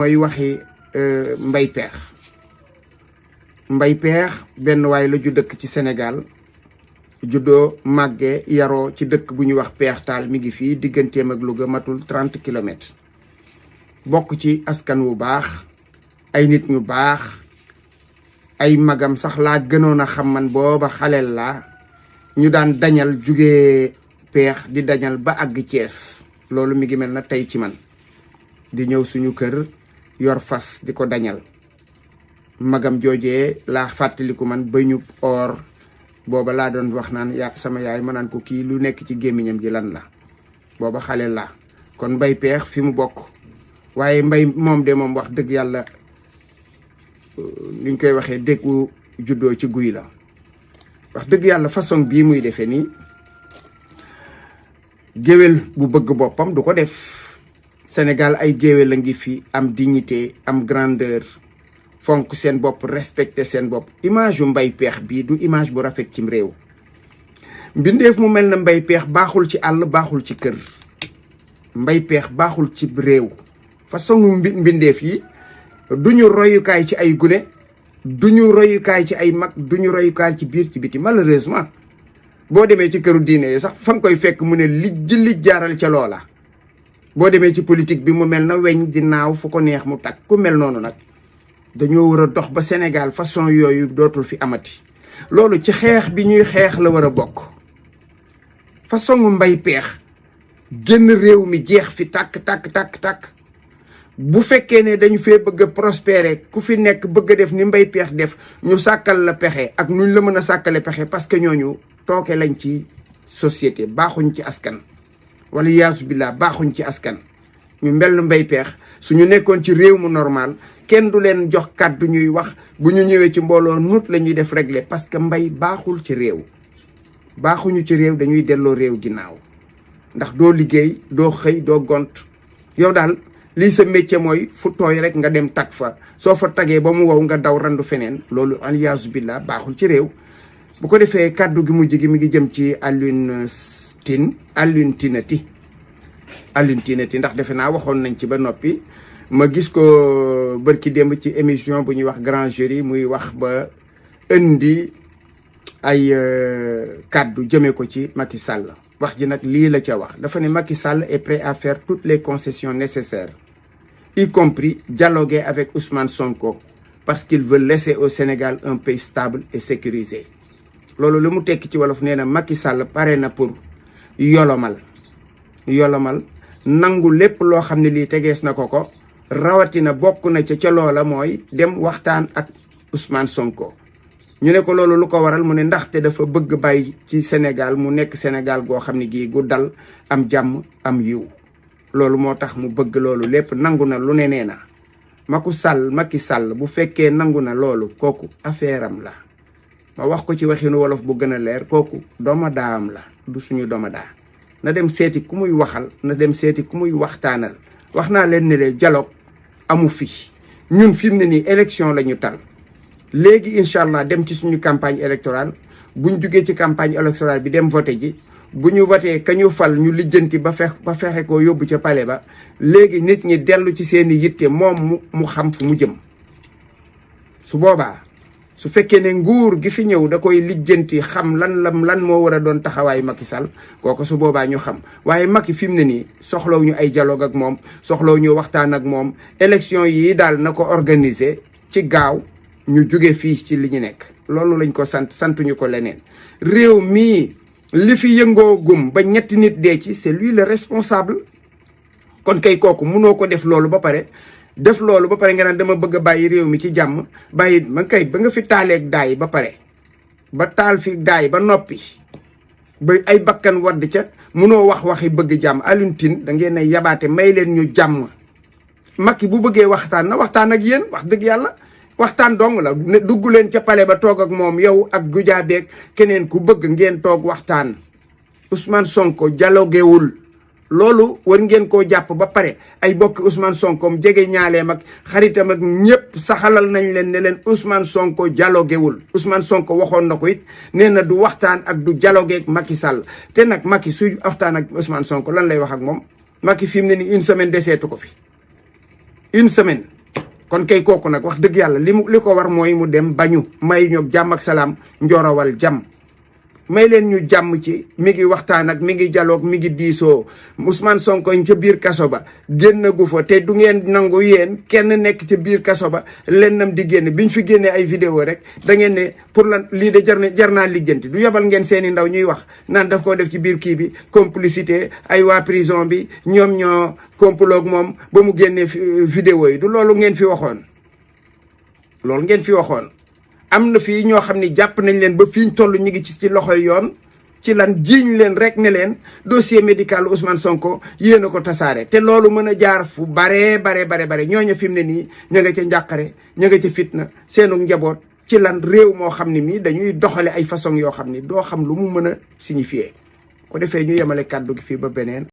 mooy waxi Mbaye Pekh. Mbaye Pekh benn waay la ju dëkk ci Sénégal juddoo màggee yaroo ci dëkk bu ñuy wax Pekh Tall mi ngi fii digganteem ak Louga matul 30 kilomètres bokk ci askan wu baax ay nit ñu baax ay magam sax laa gënoon a xam man booba xaleel laa ñu daan dañal jugee Pekh di dañal ba àgg Thiès loolu mi ngi mel na tey ci man di ñëw suñu kër yor fas di ko dañal magam joojee laa fàttaliku man ba ñu or booba laa doon wax naan sama yaay ma naan ko kii lu nekk ci gémmiñam gi lan la booba xale laa kon Mbaye Pekh fi mu bokk waaye Mbaye moom de moom wax dëgg yàlla niñ koy waxee déggu juddoo ci guy la wax dëgg yàlla façon bii muy defee nii géwél bu bëgg boppam du ko def Sénégal ay géwél a ngi fi am dignité am grandeur fonk seen bopp respecté seen bopp image yu Mbaye Pekh bii du image bu rafet cim réew mbindeef mu mel na Mbaye Pekh baaxul ci àll baaxul ci kër Mbaye Pekh baaxul ci réew façon mbindeef yi duñu royukaay ci ay gune duñu royukaay ci ay mag duñu royukaay ci biir ci biti malheureusement boo demee ci këru diine yi sax fa nga koy fekk mu ne li jaaral ca loola boo demee ci politique bi mu mel na weñ di naaw fu ko neex mu takk ku mel noonu nag dañoo war a dox ba Sénégal façon yooyu dootul fi amati loolu ci xeex bi ñuy xeex la war a bokk façon Mbaye Pekh génn réew mi jeex fi tàkk bu fekkee ne dañu fee bëgg a prospérer ku fi nekk bëgg a def ni Mbaye Pekh def ñu sàkkal la pexe ak nuñ la mën a sàkkale pexe parce que ñooñu tooke lañ ci société baaxuñ ci askan wala yaasu billah baaxuñ ci askan ñu mel Mbaye Pekh suñu nekkoon ci réew mu normal kenn du leen jox kàddu ñuy wax bu ñu ñëwee ci mbooloo nut la ñuy def régler parce que Mbaye baaxul ci réew baaxuñu ci réew dañuy delloo réew ginnaaw ndax doo liggéey doo xëy doo gont yow daal lii sa métier mooy fu tooy rek nga dem tag fa soo fa tagee ba mu wow nga daw randu feneen loolu aliyaasu billah baaxul ci réew bu ko defee kàddu gi mujj gi mi ngi jëm ci Alioune Tinati ndax defe naa waxoon nañ ci ba noppi ma gis ko bërki démb ci émission bu ñuy wax grand jury muy wax ba indi ay kàddu jëmee ko ci Macky Sall wax ji nag lii la ca wax dafa ne Macky Sall est prêt à faire toutes les concessions nécessaires y compris dialoguer avec Ousmane Sonko parce qu'il veut laisser au Sénégal un pays stable et sécurisé loolu lu mu tekki ci wolof nee na Macky Sall pare na pour yolomal nangu lépp loo xam ne lii tegees na ko rawatina bokk na ca loola mooy dem waxtaan ak Ousmane Sonko ñu ne ko loolu lu ko waral mu ne ndaxte dafa bëgg bàyyi ci Sénégal mu nekk Sénégal goo xam ne gii gu dal am jàmm am yiw loolu moo tax mu bëgg loolu lépp nangu na lu ne nee na Macky Sall bu fekkee nangu na loolu kooku affaire am la ma wax ko ci waxinu wolof bu gën a leer kooku domadaam la du suñu domadaa na dem seeti ku muy waxal na dem seeti ku muy waxtaanal wax naa leen ne lee dialogue amu fi ñun fi mu ne nii élection la ñu tal léegi incha allah dem ci suñu campagne électorale buñ jugee ci campagne électorale bi dem voté ji bu ñu voté ka ñu fal ñu lijjanti ba fexe ko yóbbu ca palais ba léegi nit ñi dellu ci seeni yitte moom mu xam fu mu jëm su boobaa su fekkee ne nguur gi fi ñëw da koy lijjanti xam lan moo war a doon taxawaayu Macky Sall kooku su boobaa ñu xam waaye Macky fi mu ne nii soxlaw ñu ay dialogue ak moom soxlaw ñu waxtaan ak moom élection yi daal na ko organiser ci gaaw ñu jóge fii ci li ñu nekk loolu lañ ko santuñu ko leneen réew mii li fi yëngoo gum ba ñetti nit dee ci c'est lui le responsable kon kay kooku munoo ko def loolu ba pare nga naan dama bëgg a bàyyi réew mi ci jàmm bàyyi ma kay ba nga fi taaleeg daay ba pare ba taal fi daay ba noppi ba ay bakkan wadd ca munoo waxi bëgg jàmm Alioune Tine da ngeen a yabaate may leen ñu jàmm Macky bu bëggee waxtaan na waxtaan ak yéen wax dëgg yàlla waxtaan dong la ne dugg leen ca palais ba toog ak moom yow ak gujaabeeg keneen ku bëgg ngeen toog waxtaan Ousmane Sonko dialoguewul loolu war ngeen koo jàpp ba pare ay bokk Ousmane Sonko jege ñaaleem ak xaritam ak ñëpp saxalal nañ leen ne leen Ousmane Sonko dialoguewul Ousmane Sonko waxoon na ko it nee na du waxtaan ak du dialogue ak Macky Sall te nag Macky suy waxtaan ak Ousmane Sonko lan lay wax ak moom Macky fi mu ne ni une semaine deseetu ko fi une semaine. kon kay kooku nag wax dëgg yàlla li ko war mooy mu dem bañu may ñoog jàmm ak salaam njorowal jàmm. may leen ñu jàmm ci mi ngi waxtaan ak mi ngi dialogue mi ngi diisoo Ousmane Sonko ca biir kaso ba génn gu fa te du ngeen nangu yéen kenn nekk ca biir kaso ba lennam di génn biñ fi génnee ay vidéo rek da ngeen ne pour lan lii de jar naa lijjanti du yebal ngeen seeni ndaw ñuy wax naan daf koo def ci biir kii bi complicité ay waa prison bi ñoom ñoo complot moom ba mu génnee vidéo yi du loolu ngeen fi waxoon loolu ngeen fi waxoon. am na fii ñoo xam ne jàpp nañ leen ba fi ñu toll ñu ngi ci loxoy yoon ci lan jiiñ leen rek ne leen dossier médical Ousmane Sonko yéen a ko tasaare te loolu mën a jaar fu bare ñooñu fi mu ne nii ña nga ca njàqare ña nga ca fitna seenu njaboot ci lan réew moo xam ne mii dañuy doxale ay façon yoo xam ni doo xam lu mu mën a signifier ko defee ñu yemale kàddu gi fii ba beneen